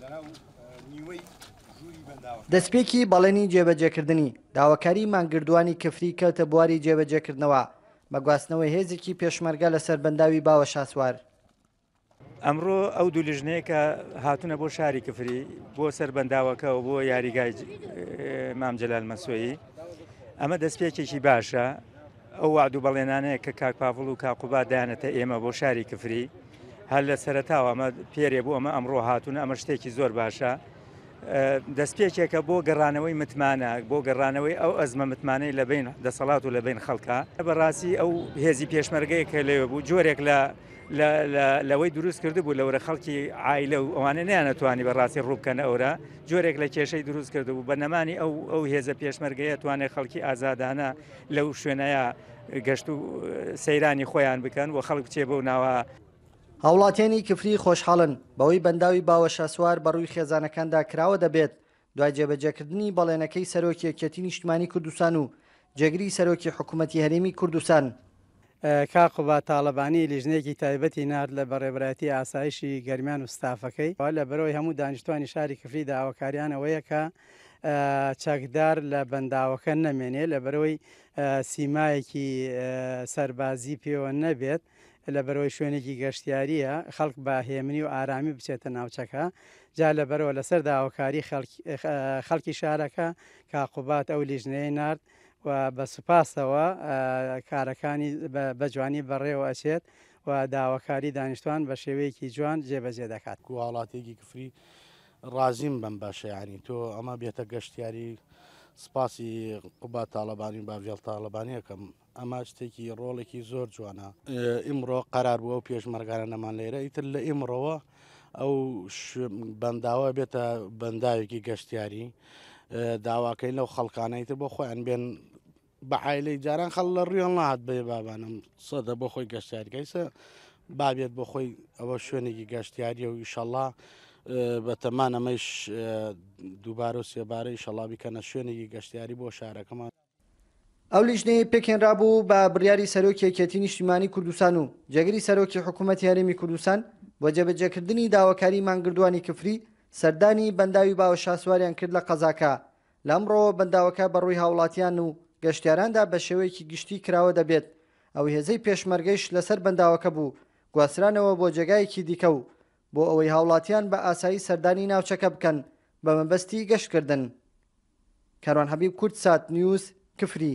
لەناو نیوەی ژووری بەنداوەکە. دەستپێکی بەڵێنی جێبەجێکردنی داواکاری مانگردووانی کفری کەوتە بواری جێبەجێکردنەوە بە گواستنەوەی هێزێکی پێشمەرگە لەسەر بەنداوی باوە شاسوار. ئەمڕۆ ئەو دوو لیژنەیە کە هاتوونە بۆ شاری کفری بۆ سەر بەنداوەکە و بۆ یاریگای مام جەلال مەسۆیی ئەمە دەستپێکێکی باشە ئەو وعد و بەڵێنانەیە کە کاک پاڤڵ و کاک قوباد دایانەتە ئێمە بۆ شاری کفری هەر لە سەرەتاوە ئەمە پێرێ بوو ئەمە ئەمڕۆ هاتوون ئەمە شتێکی زۆر باشە دەستپێکێکە بۆ گەڕانەوەی متمانە بۆ گەڕانەوەی ئەو ئەزمە متمانەی لە بین دەسەڵات و لە بین خەڵکە بەڕاستی ئەو هێزی پێشمەرگەیە کە لەوێ بوو جۆرێک لە لەوەی دروست کردبوو لەورە خەڵکی عیلە و ئەوانە نیانەتوانی بەڕاستی ڕووبکەنە ئەورە جۆرێک لە کێشەی دروست کردبوو بە نەمانی ئەو ئەو هێزە پێشمەرگەیە توانێت خەڵکی ئازادانە لەو شوێنەیە گەشت و سەیرانی خۆیان بکەن و خەڵک بچێ بەو ناوە. هاوڵاتیانی کفری خۆشحاڵن بەوەی بەنداوی باوە شاسوار بەڕووی خێزانەکاندا کراوە دەبێت دوای جێبەجێکردنی بەڵێنەکەی سەرۆکی یەکێتی نیشتمانی کوردستان و جێگری سەرۆکی حکومەتی هەرێمی کوردستان. کاک قوباد تاڵەبانی لیژنەیەکی تایبەتی نارد لە بەڕێوەبەرایەتی ئاسایشی گەرمیان و ستافەکەی لە بەرەوەی هەموو دانیشتوانی شاری کفری داواکاریان ئەوەیە کە چەکدار لە بەنداوەکە نەمێنێ لەبەرئەوەی سیمایەکی سەربازی پێوە نەبێت لەبەرئەوەی شوێنێکی گەشتیارییە خەڵک بە هێمنی و ئارامی بچێتە ناوچەکە جا لەبەرئەوە لەسەر داواکاری خەڵکی شارەکە کاک قوباد ئەو لیژنەیەی نارد و بە سوپاسەوە کارەکانی بە جوانی بەڕێوە ئەچێت و داواکاری دانیشتوان بە شێوەیەکی جوان جێبەجێ دەکات. وەکو هاوڵاتیەکی کفری ڕازیم بەم باشە یانی تۆ ئەمە بێتە گەشتیاری سپاسی قوباد تاڵەبانی و باڤێڵ تاڵەبانی ئەکەم ئەمە شتێکی ڕۆڵێکی زۆر جوانە ئیمڕۆ قەرار بووە و پێشمەرگانە نەمان لێرە ئیتر لە ئیمڕۆوە ئەو بەنداوە بێتە بەنداوێکی گەشتیاری داواکەین لەو خەڵکانە ئیتر بۆ خۆیان بێن بە عایلەی جاران خەڵ لە ڕویان نەهات بێ بابانم سەدە بۆ خۆی گەشتیارگەیسە بابێت بۆ خۆی ئەوە شوێنێکی گەشتیاریە و ئیشەڵا بەتەمان ئەمەش دووبارە و سێبارە ئیشەڵا بیکەنە شوێنێکی گەشتیاری بۆ شارەکەمان. ئەو لیژنەیەی پێکهێنرابوو بە بڕیاری سەرۆکی یەکێتی نیشتیمانی کوردستان و جێگری سەرۆکی حکوومەتی هەرێمی کوردستان بۆ جێبەجێکردنی داواکاری مانگردووانی کفری سەردانی بەنداوی باوە شاسواریان کرد لە قەزاکە لە ئەمڕۆوە بەنداوەکە بەڕووی هاوڵاتیان و گەشتیاراندا بەشێوەیەکی گشتی کراوە دەبێت، ئەو هێزەی پێشمەرگەیش لەسەر بەنداوەکە بوو گواسترانەوە بۆ جێگایەکی دیکە و بۆ ئەوەی هاوڵاتیان بە ئاسایی سەردانی ناوچەکە بکەن بە مەبەستی گەشتکردن. کاروان حەبیب کوردسات نیوز، کفری.